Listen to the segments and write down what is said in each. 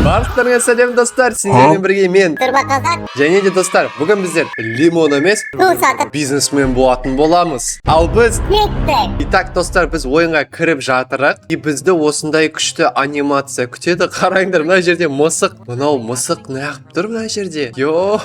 Барлықтарыңа сәлем, достар! Сендермен бірге мен, Тұрба қазақ. Және де, достар, бүгін біздер лимон емес, су сатып бизнесмен болатын боламыз. Ал біз кеттік. Итак, достар, біз ойынға кіріп жатырық. И бізді осындай күшті анимация күтеді. Қараңдар, мына жерде мысық. Мынау мысық неғып тұр мына жерде? Йо!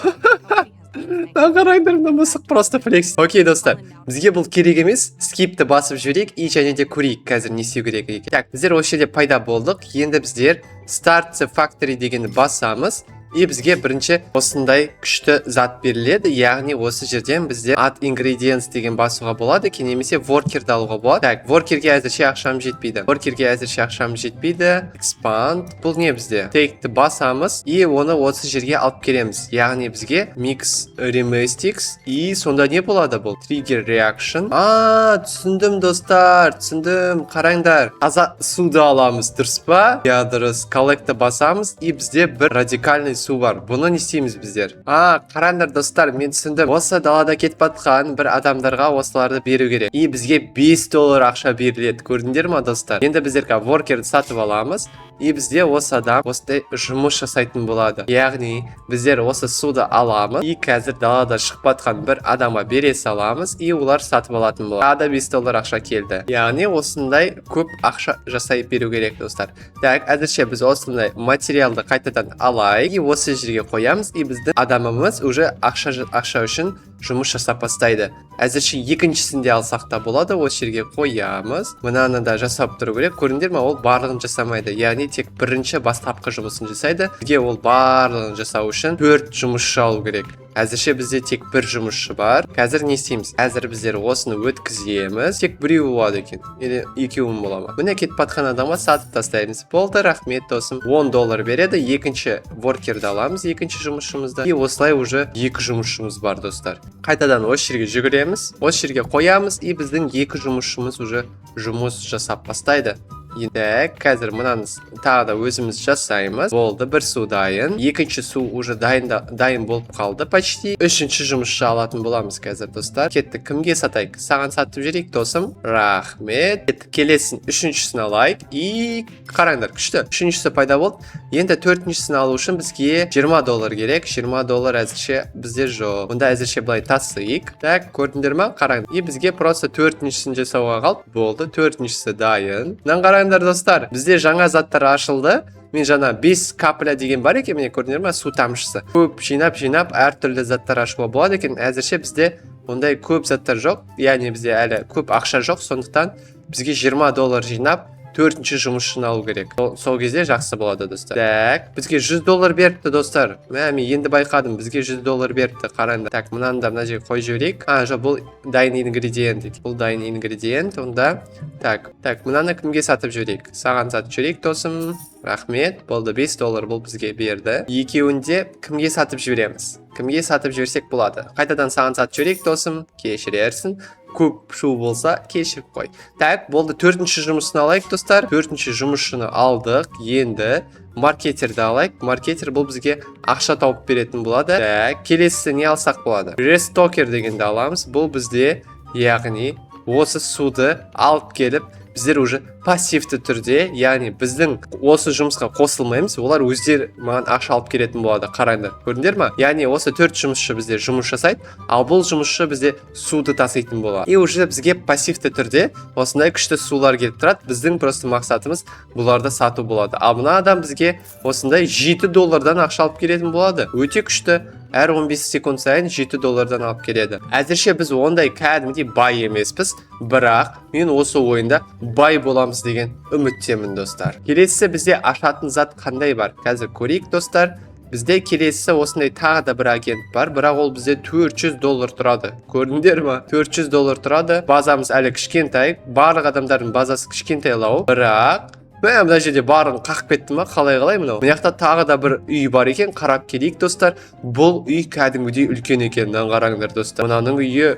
Мына қараңдар, мына мысық просто флекс. Окей, достар, бізге бұл керек емес. Скипті басып жіберейік и және де көрейік қазір не істеу керек екен. Так, біздер осы жерде пайда болдық. Енді біздер Start the Factory дегенді басамыз. И бізге бірінші осындай күшті зат беріледі. Яғни осы жерден бізде Add Ingredients деген басуға болады екен, немесе Workerді алуға болады. Так, Workerге әзірше ақшам жетпейді. Workerге әзірше ақшам жетпейді. Expand. Бұл не бізде? Take'ті басамыз и оны осы жерге алып келеміз. Яғни бізге Mix Remastix, и сонда не болады бұл? Trigger Reaction. А, түсіндім, достар, түсіндім. Қараңдар. Таза суды аламыз, дұрыс па? Иә, дұрыс. Collect'ті басамыз, и бізде бір радикальный су бар. Бұны не істейміз біздер? А, қараңдар, достар, мен түсіндім. Осы далада кетіп батқан бір адамдарға осыларды беру керек. И бізге 5 доллар ақша беріледі. Көрдіңдер ма, достар? Енді біздер workerді сатып аламыз. И бізде осы адам осындай жұмыс жасайтын болады. Яғни біздер осы суды аламыз и қазір далада шығып батқан бір адамға бере саламыз, и олар сатып алатын болады. Тағы да 5 доллар ақша келді. Яғни осындай көп ақша жасай беру керек, достар. Так, әзірше біз осындай материалды қайтадан алайық и осы жерге қоямыз, и біздің адамымыз уже ақша үшін жұмыс жасап бастайды. Әзірше екіншісін де алсақ та болады, осы жерге қоямыз. Мынаны да жасап тұру керек. Көрдіңдер ма, ол барлығын жасамайды. Яғни тек бірінші бастапқы жұмысын жасайды. Бізге ол барлығын жасау үшін төрт жұмысшы алу керек. Әзірше бізде тек бір жұмысшы бар. Қазір не істейміз? Қазір біздер осыны өткіземіз. Тек біреуі болады екен или екеуі бола ма? Міне, кетіп батқан адамға сатып тастаймыз. Болды, рахмет, досым. 10 доллар береді. Екінші воркерді аламыз, екінші жұмысшымызды, и осылай уже екі жұмысшымыз бар, достар. Қайтадан осы жерге жүгіреміз, осы жерге қоямыз, и біздің екі жұмысшымыз уже жұмыс жасап бастайды. Енді қазір мынаны тағы да өзіміз жасаймыз. Болды, бір су дайын, екінші су уже дайын, да, дайын болып қалды почти. Үшінші жұмысшы алатын боламыз қазір, достар. Кеттік, кімге сатайық? Саған сатып жіберейік, досым, рахмет. Кеттік, келесін, үшіншісін алайық. И қараңдар, күшті, үшіншісі пайда болды. Енді төртіншісін алу үшін бізге 20 доллар керек. 20 доллар әзірше бізде жоқ. Онда әзірше былай тасиық. Так, көрдіңдер ма? Қараңдар, и бізге просто төртіншісін жасауға қалды. Болды, төртіншісі дайын. Мынаны қараңдар, достар, бізде жаңа заттар ашылды. Мен жаңа 5 капля деген бар екен, міне, көрдіңдер ма, су тамшысы. Көп жинап жинап әртүрлі заттар ашуға болады екен. Әзірше бізде ондай көп заттар жоқ, яғни бізде әлі көп ақша жоқ. Сондықтан бізге 20 доллар жинап, төртінші жұмысшыны алу керек. Сол кезде жақсы болады, достар. Так, бізге 100 доллар беріпті, достар. Мә, мен енді байқадым, бізге 100 доллар беріпті, қараңдар. Так, мынаны да мына жерге қойып жіберейік. А, жоқ, бұл дайын ингредиент екен. Бұл дайын ингредиент. Онда так, так, мынаны кімге сатып жіберейік? Саған сатып жіберейік, досым, рахмет. Болды, 5 доллар бұл бізге берді. Екеуінде кімге сатып жібереміз? Кімге сатып жіберсек болады? Қайтадан саған сатып жіберейік, досым, кешірерсің, көп шу болса, кешіріп қой. Так, болды, төртінші жұмысын алайық, достар. Төртінші жұмысшыны алдық. Енді маркетерді алайық. Маркетер бұл бізге ақша тауып беретін болады. Так, келесісі не алсақ болады? Рестокер дегенді аламыз. Бұл бізде, яғни осы суды алып келіп, біздер уже пассивті түрде, яғни біздің осы жұмысқа қосылмаймыз, олар өздері маған ақша алып келетін болады. Қараңдар, көрдіңдер ма? Яғни осы төрт жұмысшы бізде жұмыс жасайды, ал бұл жұмысшы бізде суды таситын болады, и уже бізге пассивті түрде осындай күшті сулар келіп тұрады. Біздің просто мақсатымыз бұларды сату болады. Ал мына адам бізге осындай 7 доллардан ақша алып келетін болады. Өте күшті, әр 15 секунд сайын 7 доллардан алып келеді. Әзірше біз ондай кәдімгідей бай емеспіз, бірақ мен осы ойында бай боламыз деген үміттемін, достар. Келесісі бізде ашатын зат қандай бар, қазір көрейік, достар. Бізде келесісі осындай тағы да бір агент бар, бірақ ол бізде 400 доллар тұрады. Көрдіңдер ма? 400 доллар тұрады. Базамыз әлі кішкентай, барлық адамдардың базасы кішкентайлау. Бірақ мә, мына жерде барын қағып кетті ма? Қалай, қалай мынау? Мына жақта тағы да бір үй бар екен, қарап келейік, достар. Бұл үй кәдімгідей үлкен екен. Мынаны қараңдар, достар, мынаның үйі.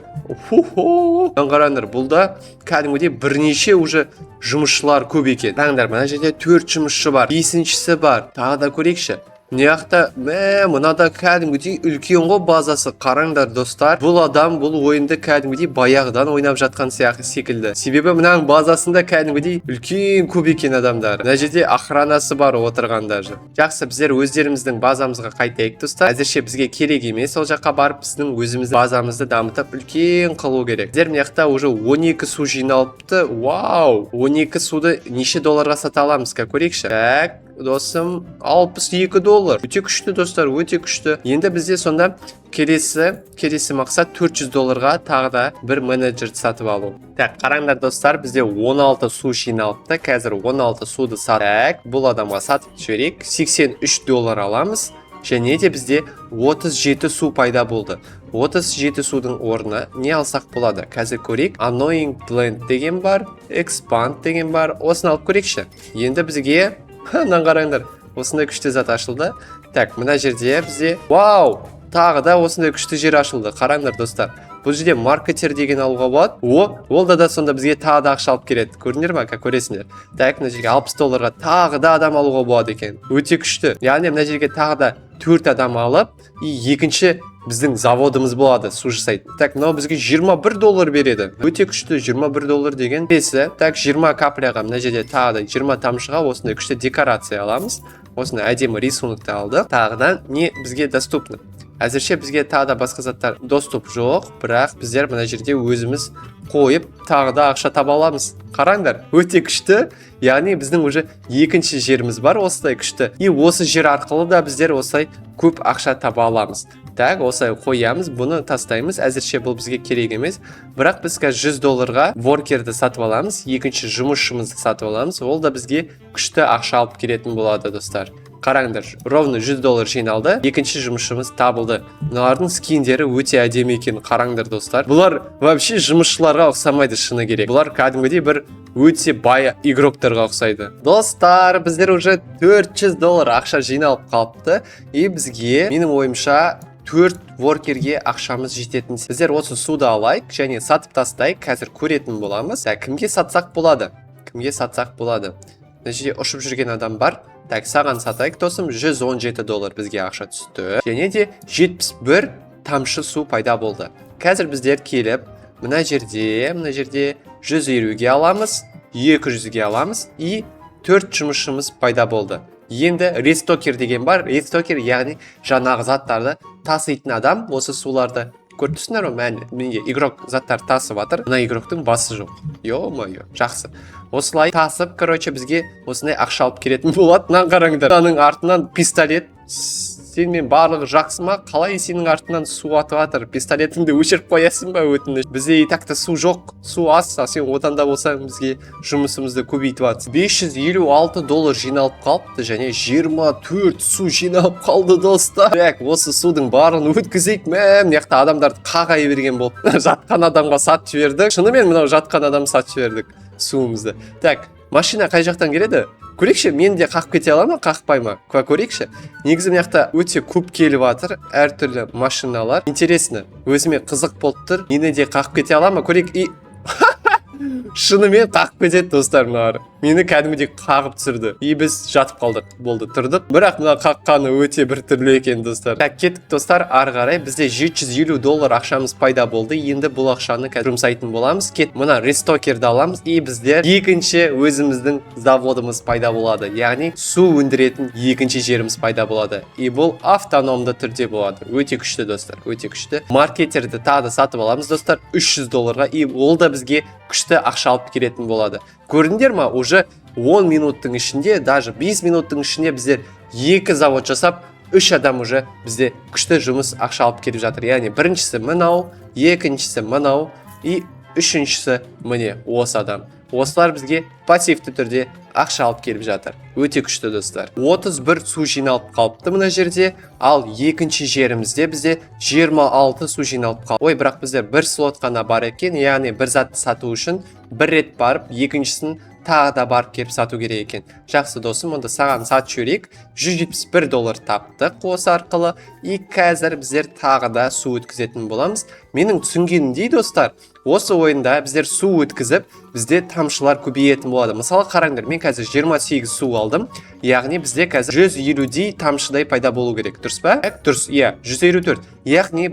Ху-ху. Мынаны қараңдар, бұл да кәдімгідей бірнеше уже жұмысшылар көп екен. Қараңдар, мына жерде төрт жұмысшы бар, бесіншісі бар. Тағы да көрейікші. Мына жақта, мә, мынада кәдімгідей үлкен ғой базасы. Қараңдар, достар, бұл адам бұл ойынды кәдімгідей баяғыдан ойнап жатқан сияқты секілді, себебі мынаның базасында кәдімгідей үлкен, көп екен адамдар. Мына жерде охранасы бар отырған даже. Жақсы, біздер өздеріміздің базамызға қайтайық, достар. Әзірше бізге керек емес ол жаққа барып, біздің өзіміздің базамызды дамытып, үлкен қылу керек. Біздер мына жақта уже 12 су жиналыпты. Вау, 12 суды неше долларға сата аламыз, көрейікші. Так, досым, 62 доллар. Өте күшті, достар, өте күшті. Енді бізде сонда келесі мақсат 400 долларға тағы да бір менеджерді сатып алу. Так, қараңдар, достар, бізде 16 су жиналыпты. Қазір 16 суды сат, так, бұл адамға сатып жіберейік. 83 доллар аламыз. Және де бізде 37 су пайда болды. 37 судың орнына не алсақ болады, қазір көрейік. Annoying Blend деген бар, Expand деген бар. Осыны алып көрейікші. Енді бізге, мынаны қараңдар, осындай күшті зат ашылды. Так, мына жерде бізде, вау, тағы да осындай күшті жер ашылды. Қараңдар, достар, бұл жерде маркетер деген алуға болады. О, ол да сонда бізге тағы да ақша алып келеді. Көрдіңдер ма? Как көресіңдер. Так, мына жерге 60 долларға тағы да адам алуға болады екен. Өте күшті. Яғни мына жерге тағы да төрт адам алып, и екінші біздің заводымыз болады су жасайтын. Так, мынау бізге 21 доллар береді. Өте күшті, 21 доллар деген. Келесі, так, 20 капляға, мына жерде тағы да 20 тамшыға осындай күшті декорация аламыз. Осындай әдемі рисунокты алдық. Тағы да не бізге доступны? Әзірше бізге тағы да басқа заттар доступ жоқ, бірақ біздер мына жерде өзіміз қойып, тағы да ақша таба аламыз. Қараңдар, өте күшті. Яғни біздің уже екінші жеріміз бар осылай күшті, и осы жер арқылы да біздер осылай көп ақша таба аламыз. Так, осылай қоямыз, бұны тастаймыз, әзірше бұл бізге керек емес. Бірақ біз қазір 100 долларға воркерді сатып аламыз, екінші жұмысшымызды сатып аламыз. Ол да бізге күшті ақша алып келетін болады. Достар, қараңдар, ровно 100 доллар жиналды, екінші жұмысшымыз табылды. Мыналардың скиндері өте әдемі екен. Қараңдар, достар, бұлар вообще жұмысшыларға ұқсамайды, шыны керек. Бұлар кәдімгідей бір өте бай игроктарға ұқсайды. Достар, біздер уже 400 доллар ақша жиналып қалыпты, и бізге, менің ойымша, төрт воркерге ақшамыз жететін. Біздер осы суды алайық және сатып тастайық. Қазір көретін боламыз. Так, кімге сатсақ болады? Кімге сатсақ болады? Мына жерде ұшып жүрген адам бар. Так, саған сатайық, досым. 117 доллар бізге ақша түсті және де 71 тамшы су пайда болды. Қазір біздер келіп мына жерде 150-ге аламыз, 200-ге аламыз, и төрт жұмысшымыз пайда болды. Енді рестокер деген бар. Рестокер, яғни жаңағы заттарды таситын адам. Осы суларды көріп тұрсыңдар ғой. Мәні, менде игрок заттар тасып жатыр. Мына игроктың басы жоқ, ё-моё. Жақсы, осылай тасып, короче, бізге осындай ақша алып келетін болады. Мынаны қараңдар, мынаның артынан пистолет. Сенімен барлығы жақсы ма? Қалай сенің артынан су атып жатыр? Пистолетіңді өшіріп қоясың ба, өтініш? Бізде и так та су жоқ, су аз, ал сен одан да болсаң, бізге жұмысымызды көбейтіп жатырсың. 556 доллар жиналып қалыпты және 24 су жиналып қалды, достар. Так, осы судың барлығын өткізейік. Мә, мына жақта адамдарды қағай берген болып, жатқан адамға сатып жібердік. Шынымен, мынау жатқан адам, сатып жібердік суымызды. Так, машина қай жақтан келеді, көрейікші. Мен де қағып кете ала ма, қақпай ма, көрейікші. Негізі мына жақта өте көп келіп жатыр әртүрлі машиналар. Интересно, өзіме қызық болып тұр, мені де қағып кете ала ма, көрейік. И шынымен қағып кетеді, достар. Мыналар мені кәдімгідей қағып түсірді, и біз жатып қалдық. Болды, тұрдық. Бірақ мына қаққаны өте біртүрлі екен, достар. Так, кеттік, достар, ары қарай. Бізде 750 доллар ақшамыз пайда болды. Енді бұл ақшаны қазір жұмсайтын боламыз. Кет, мына рестокерді аламыз, и бізде екінші өзіміздің заводымыз пайда болады, яғни су өндіретін екінші жеріміз пайда болады, и бұл автономды түрде болады. Өте күшті, достар, өте күшті. Маркетерді тағы да сатып аламыз, достар, 300 долларға, и ол да бізге күшті ақша алып келетін болады. Көрдіңдер ма, уже 10 минуттың ішінде, даже 5 минуттың ішінде біздер екі завод жасап, үш адам уже бізде күшті жұмыс, ақша алып келіп жатыр. Яғни біріншісі мынау, екіншісі мынау и үшіншісі міне осы адам. Осылар бізге пассивті түрде ақша алып келіп жатыр. Өте күшті, достар. 31 су жиналып қалыпты мына жерде, ал екінші жерімізде бізде 26 су жиналып қалды. Ой, бірақ бізде бір слот қана бар екен, яғни бір затты сату үшін бір рет барып, екіншісін Тағы да барып келіп сату керек екен. Жақсы, досым, онда саған сатып жіберейік. 171 доллар таптық осы арқылы. И қазір біздер тағы да су өткізетін боламыз. Менің түсінгенімдей, достар, осы ойында біздер су өткізіп, бізде тамшылар көбейетін болады. Мысалы, қараңдар, мен қазір 28 су алдым, яғни бізде қазір 150-дей тамшыдай пайда болу керек, дұрыс па? Так, дұрыс, иә, 154. Яғни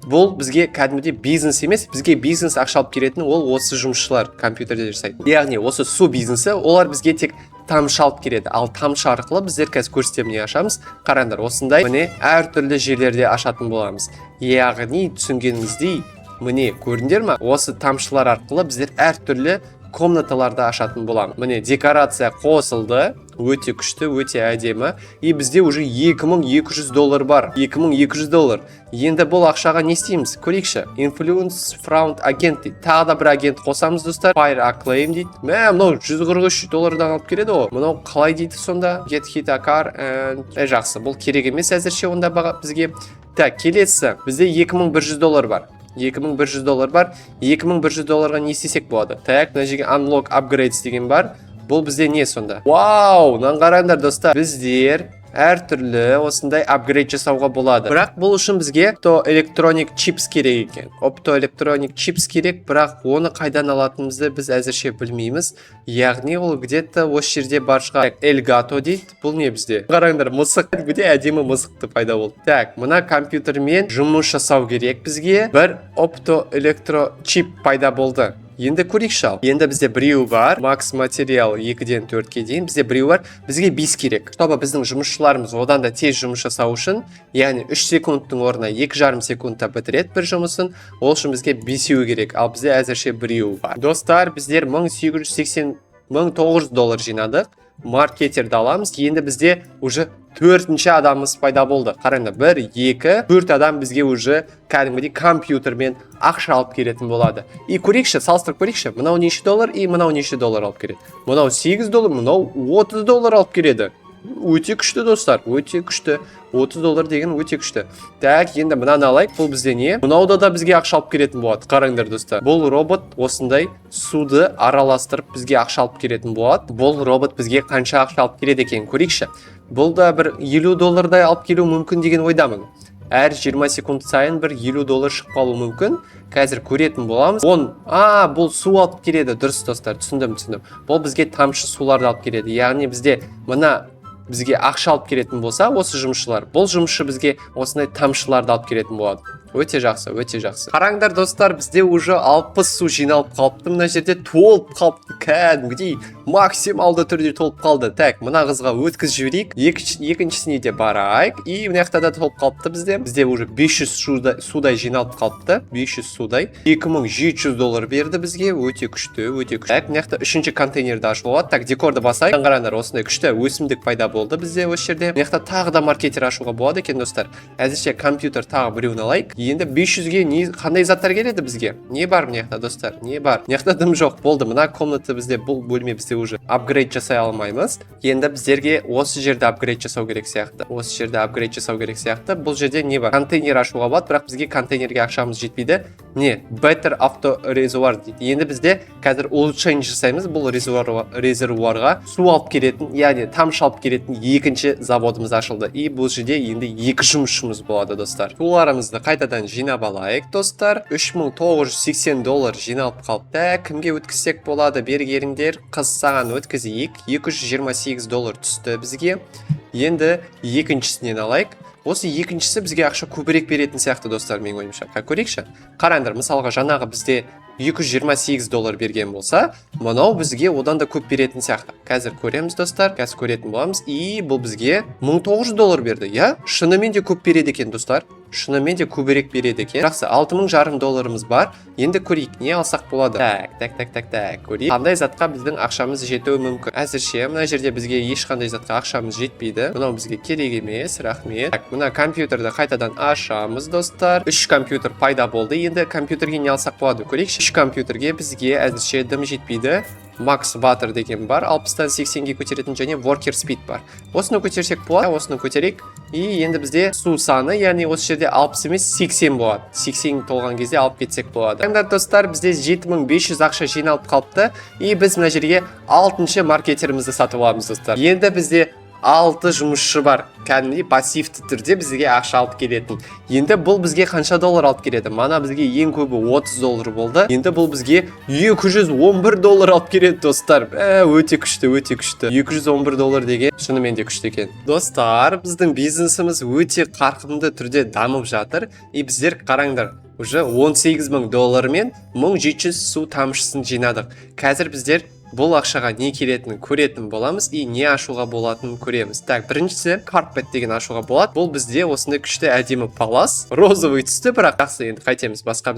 бұл бізге кәдімгідей бизнес емес, бізге бизнес ақша алып келетін ол осы жұмысшылар, компьютерде жасайтын. Яғни осы су бизнесі, олар бізге тек тамшы алып келеді. Ал тамшы арқылы біздер, қазір көрсетемін, не ашамыз. Қараңдар, осындай, міне, әртүрлі жерлерде ашатын боламыз. Яғни түсінгеніңіздей, міне, көрдіңдер ма, осы тамшылар арқылы біздер әртүрлі комнаталарды ашатын боламыз. Міне, декорация қосылды, өте күшті, өте әдемі. И бізде уже 2200 доллар бар, 2200 доллар. Енді бұл ақшаға не істейміз, көрейікші. Influence fraud агент дейді, тағы да бір агент қосамыз, достар. Fire a claim дейді. Мә, мынау 143 доллардан алып келеді ғой. Мынау қалай дейді сонда? Get hit a car and... Жақсы, бұл керек емес әзірше онда баға бізге. Так, келесі бізде 2100 доллар бар, 2100 доллар бар. 2100 долларға не істесек болады? Так, мына жерге unlock upgrades деген бар. Бұл бізде не сонда? Вау, мынаны қараңдар, достар, біздер әртүрлі осындай апгрейд жасауға болады. Бірақ бұл үшін бізге optoelectronic chips керек екен. Optoelectronic chips керек, бірақ оны қайдан алатынымызды біз әзірше білмейміз. Яғни ол где-то осы жерде бар шығар. Так, Эльгато дейді. Бұл не бізде? Қараңдар, мысық, где әдемі мысықты пайда болды. Так, мына компьютермен жұмыс жасау керек бізге. Бір оптоэлектро чип пайда болды. Енді көрейікші. Ал енді бізде біреу бар. Макс материал 2-ден 4-ке дейін. Бізде біреу бар, бізге 5 керек, чтобы біздің жұмысшыларымыз одан да тез жұмыс жасау үшін, яғни 3 секундтың орнына 2,5 секундта бітіреді бір жұмысын. Ол үшін бізге бесеу керек, ал бізде әзірше біреу бар. Достар, біздер 1880, 1900 доллар жинадық. Маркетерді аламыз. Енді бізде уже төртінші адамымыз пайда болды. Қараңдар, бір, екі, төрт адам бізге уже кәдімгідей компьютермен ақша алып келетін болады. И көрейікші, салыстырып көрейікші, мынау неше доллар и мынау неше доллар алып келеді. Мынау 8 доллар, мынау 30 доллар алып келеді. Өте күшті, достар, өте күшті. 30 доллар деген өте күшті. Так, енді мынаны алайық. Бұл бізде не? Мынауда да бізге ақша алып келетін болады. Қараңдар, достар, бұл робот осындай суды араластырып, бізге ақша алып келетін болады. Бұл робот бізге қанша ақша алып келеді екен, көрейікші. Бұл да бір 50 доллардай алып келуі мүмкін деген ойдамын. Әр 20 секунд сайын бір 50 доллар шығып қалуы мүмкін. Қазір көретін боламыз. Он а, бұл су алып келеді, дұрыс, достар, түсіндім, түсіндім. Бұл бізге тамшы суларды алып келеді. Яғни бізде мына бізге ақша алып келетін болса осы жұмысшылар, бұл жұмысшы бізге осындай тамшыларды алып келетін болады. Өте жақсы, өте жақсы. Қараңдар, достар, бізде уже 60 су жиналып қалыпты. Мына жерде толып қалыпты, кәдімгідей максималды түрде толып қалды. Так, мына қызға өткізіп жіберейік. Екіншісіне де барайық. И мына жақта да толып қалыпты бізде. Бізде уже 500 судай жиналып қалыпты, 500 судай. 2700 доллар берді бізге. Өте күшті, өте күшті. Так, мына жақта үшінші контейнерді ашуға болады. Так, декорды басайық. Қараңдар, осындай күшті өсімдік пайда болды бізде осы жерде. Мына жақта тағы да маркетер ашуға болады екен, достар. Әзірше компьютер тағы біреуін алайық. Енді 500-ге не, қандай заттар келеді бізге? Не бар мына жақта, достар, не бар? Мына жақта дым жоқ. Болды, мына комната бізде, бұл бөлме бізде уже апгрейд жасай алмаймыз. Енді біздерге осы жерде апгрейд жасау керек сияқты, осы жерде апгрейд жасау керек сияқты. Бұл жерде не бар? Контейнер ашуға болады, бірақ бізге контейнерге ақшамыз жетпейді. Не, better auto резервуар дейді. Енді бізде қазір улучшение жасаймыз. Бұл резервуарға су алып келетін, яғни тамшы алып келетін екінші заводымыз ашылды. И бұл жерде енді екі жұмысшымыз болады, достар. Суларымызды қайтадан жинап алайық, достар. 3980 доллар жиналып қалыпты. Кімге өткізсек болады? Бері келіңдер, қыз, саған өткізейік. 228 доллар түсті бізге. Енді екіншісінен алайық. Осы екіншісі бізге ақша көбірек беретін сияқты, достар, менің ойымша. Көрейікші. Қараңдар, мысалға, жаңағы бізде 228 доллар берген болса, мынау бізге одан да көп беретін сияқты. Қазір көреміз, достар, қазір көретін боламыз. И бұл бізге 1900 доллар берді, иә. Шынымен де көп береді екен, достар, шынымен де көбірек береді екен. Жақсы, 6500 долларымыз бар. Енді көрейік, не алсақ болады. Так, так, так, так, так, көрейік, қандай затқа біздің ақшамыз жетуі мүмкін. Әзірше мына жерде бізге ешқандай затқа ақшамыз жетпейді. Мынау бізге керек емес, рахмет. Так, мына компьютерді қайтадан ашамыз, достар. Үш компьютер пайда болды. Енді компьютерге не алсақ болады, көрейікші. Үш компьютерге бізге әзірше дым жетпейді. Max Water деген бар, 60-тан 80-ге көтеретін, және Worker Speed бар. Осыны көтерсек болады, осыны көтерейік. И енді бізде су саны, яғни осы жерде 60 емес, 80 болады. 80 толған кезде алып кетсек болады. Қараңдар, достар, бізде 7500 ақша жиналып қалыпты. И біз мына жерге алтыншы маркетерімізді сатып аламыз, достар. Енді бізде алты жұмысшы бар, кәдімгідей пассивті түрде бізге ақша алып келетін. Енді бұл бізге қанша доллар алып келеді? Мана бізге ең көбі 30 доллар болды. Енді бұл бізге 211 доллар алып келеді, достар. Өте күшті, өте күшті. 211 доллар деген шынымен де күшті екен. Достар, біздің бизнесіміз өте қарқынды түрде дамып жатыр. И біздер, қараңдар, уже 18 мың доллармен 1700 су тамшысын жинадық. Қазір біздер бұл ақшаға не келетінін көретін боламыз и не ашуға болатынын көреміз. Так, біріншісі carpet деген ашуға болады. Бұл бізде осындай күшті, әдемі палас, розовый түсті, бірақ жақсы, енді қайтеміз, басқа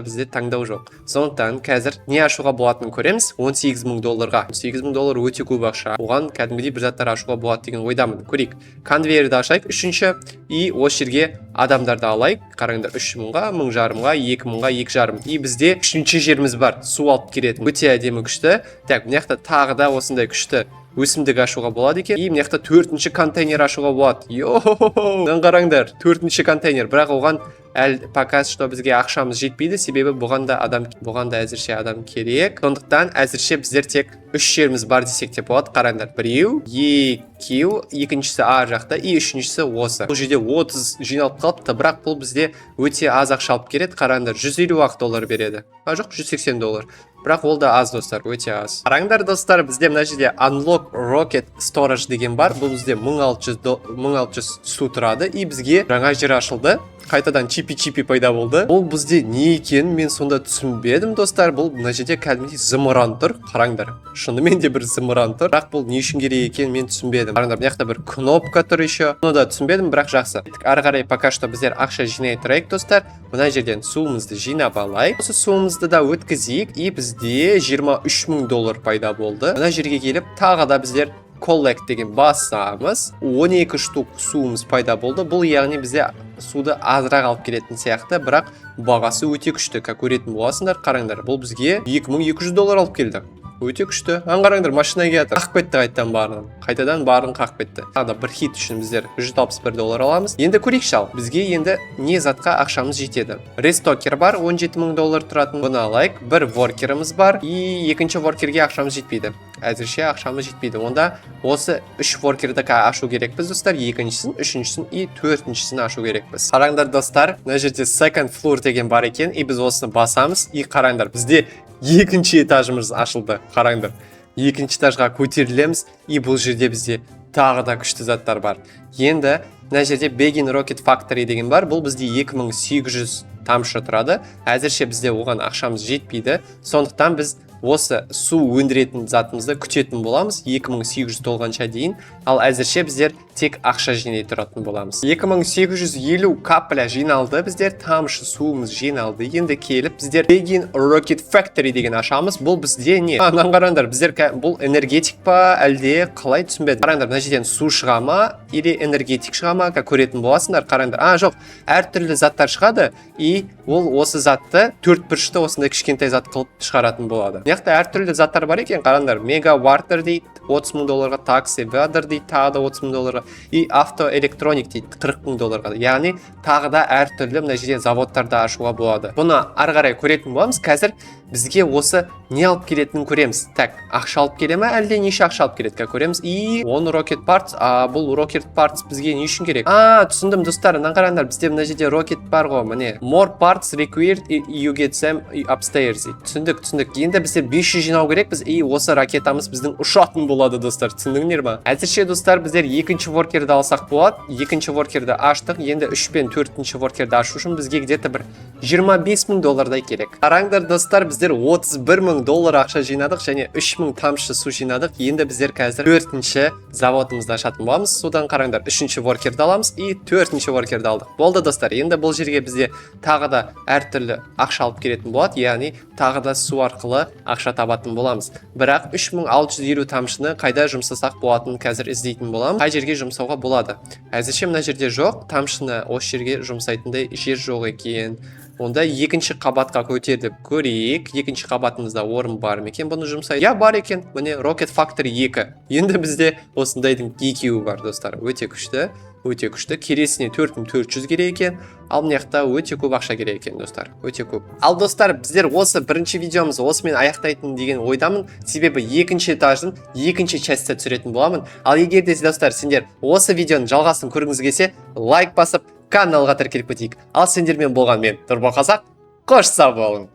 бізде таңдау жоқ. Сондықтан қазір не ашуға болатынын көреміз 18 мың долларға. 18 мың доллар өте көп ақша, оған кәдімгідей бір заттар ашуға болады деген ойдамын. Көрейік. Конвейерді ашайық үшінші и осы жерге адамдарды алайық. Қараңдар, 3 мыңға, 1500-ға, 2000-ға, 2,5. И бізде үшінші жеріміз бар су алып келетін, өте әдемі, күшті. Так, мына жақта тағы да осындай күшті өсімдік ашуға болады екен. И мына жақта төртінші контейнер ашуға болады. Йоу, мынаны қараңдар, төртінші контейнер. Бірақ оған әлі пока что бізге ақшамыз жетпейді, себебі бұған да әзірше адам керек. Сондықтан әзірше біздер тек үш жеріміз бар десек те болады. Қараңдар, біреу, екеу, екіншісі ар жақта и үшіншісі осы. Бұл жерде 30 жиналып қалыпты, бірақ бұл бізде өте аз ақша алып келеді. Қараңдар, 150 ақ доллар береді, а жоқ, 180 доллар. Бірақ ол да аз, достар, өте аз. Қараңдар, достар, бізде мына жерде Unlock Rocket Storage деген бар. Бұл бізде 1600 1600 су тұрады. И бізге жаңа жер ашылды, қайтадан чипи чипи пайда болды. Бұл бізде не екенін мен сонда түсінбедім, достар. Бұл мына жерде кәдімгідей зымыран тұр. Қараңдар, шынымен де бір зымыран тұр, бірақ бұл не үшін керек екенін мен түсінбедім. Қараңдар, мына жақта бір кнопка тұр еще, бұны да түсінбедім, бірақ жақсы. Ары қарай пока что біздер ақша жинай тұрайық, достар. Мына жерден суымызды жинап алайық, осы суымызды да өткізейік. И бізде 23 мың доллар пайда болды. Мына жерге келіп, тағы да біздер collect деген басамыз. 12 штук суымыз пайда болды. Бұл, яғни, бізде суды азырақ алып келетін сияқты, бірақ бағасы өте күшті, как көретін боласыңдар. Қараңдар, бұл бізге 2200 доллар алып келді, өте күшті. Ан, қараңдар, машина келатыр, қағып кетті қайтадан барын, қайтадан барын қағып кетті. Тағы да бір хит үшін біздер 161 доллар аламыз. Енді көрейікші, ал бізге енді не затқа ақшамыз жетеді? Restocker бар, 17 мың доллар тұратын, бұны алайық. Бір воркеріміз бар и екінші воркерге ақшамыз жетпейді, әзірше ақшамыз жетпейді. Онда осы үш воркерді ашу керекпіз, достар: екіншісін, үшіншісін и төртіншісін ашу керекпіз. Қараңдар, достар, мына жерде second floor деген бар екен и біз осыны басамыз. И қараңдар, бізде екінші этажымыз ашылды. Қараңдар, екінші этажға көтерілеміз и бұл жерде бізде тағы да күшті заттар бар. Енді мына жерде Begin Rocket Factory деген бар. Бұл бізде 2800 тамшы тұрады. Әзірше бізде оған ақшамыз жетпейді, сондықтан біз осы су өндіретін затымызды күтетін боламыз 2800 толғанша дейін. Ал әзірше біздер тек ақша жинай тұратын боламыз. 2850 капля жиналды, біздер тамшы суымыз жиналды. Енді келіп біздер Begin Rocket Factory деген ашамыз. Бұл бізде не? А, мынаны қараңдар, біздер бұл энергетик па, әлде қалай, түсінбедім. Қараңдар, мына жерден су шыға ма или энергетик шыға ма, как көретін боласыңдар. Қараңдар, а жоқ, әртүрлі заттар шығады. И ол осы затты төрт бұрышты осындай кішкентай зат қылып шығаратын болады. Мына жақта әртүрлі заттар бар екен. Қараңдар, mega water дейді 30 мың долларға, такси water дейді тағы да 30 мың долларға и авто электроник дейді 40 мың долларға. Яғни тағы да әртүрлі мына жерде заводтарды ашуға болады. Бұны ары қарай көретін боламыз. Қазір бізге осы не алып келетінін көреміз. Так, ақша алып келе ма, әлде неше ақша алып келеді, қазір көреміз. И он rocket parts. А бұл rocket parts бізге не үшін керек? А, түсіндім, достар. Мына қараңдар, бізде мына жерде rocket бар ғой, міне, more parts required, you get them upstairs дейді. Түсіндік, түсіндік. Енді бізде 500 жинау керекпіз и осы ракетамыз біздің ұшатын болады, достар, түсіндіңдер ма? Әзірше, достар, біздер екінші воркерді алсақ болады. Екінші воркерді аштық. Енді үш пен төртінші воркерді ашу үшін бізге где-то бір 25 мың доллардай керек. Қараңдар, достар, біздер 31 мың доллар ақша жинадық және 3 мың тамшы су жинадық. Енді біздер қазір төртінші заводымызды ашатын боламыз содан. Қараңдар, үшінші воркерді аламыз и төртінші воркерді алдық. Болды, достар. Енді бұл жерге бізде тағы да әртүрлі ақша алып келетін болады, яғни тағы да су арқылы ақша табатын боламыз. Бірақ 3650 тамшыны қайда жұмсасақ болатынын қазір іздейтін боламыз. Қай жерге жұмсауға болады? Әзірше мына жерде жоқ, тамшыны осы жерге жұмсайтындай жер жоқ екен. Онда екінші қабатқа көтеріп көрейік. Екінші қабатымызда орын бар ма екен бұны жұмсай? Иә, бар екен. Міне, Rocket Factory 2. Енді бізде осындайдың екеуі бар, достар. Өте күшті, өте күшті. Келесіне 4400 керек екен. Ал мына жақта өте көп ақша керек екен, достар, өте көп. Ал, достар, біздер осы бірінші видеомызды осымен аяқтайтын деген ойдамын, себебі екінші этажын екінші частьта түсіретін боламын. Ал егер де, достар, сендер осы видеоның жалғасын көргіңіз келсе, лайк басып, каналға тіркеліп кетейік. Ал сендермен болған мен, Турбо Қазақ. Қош сау болың.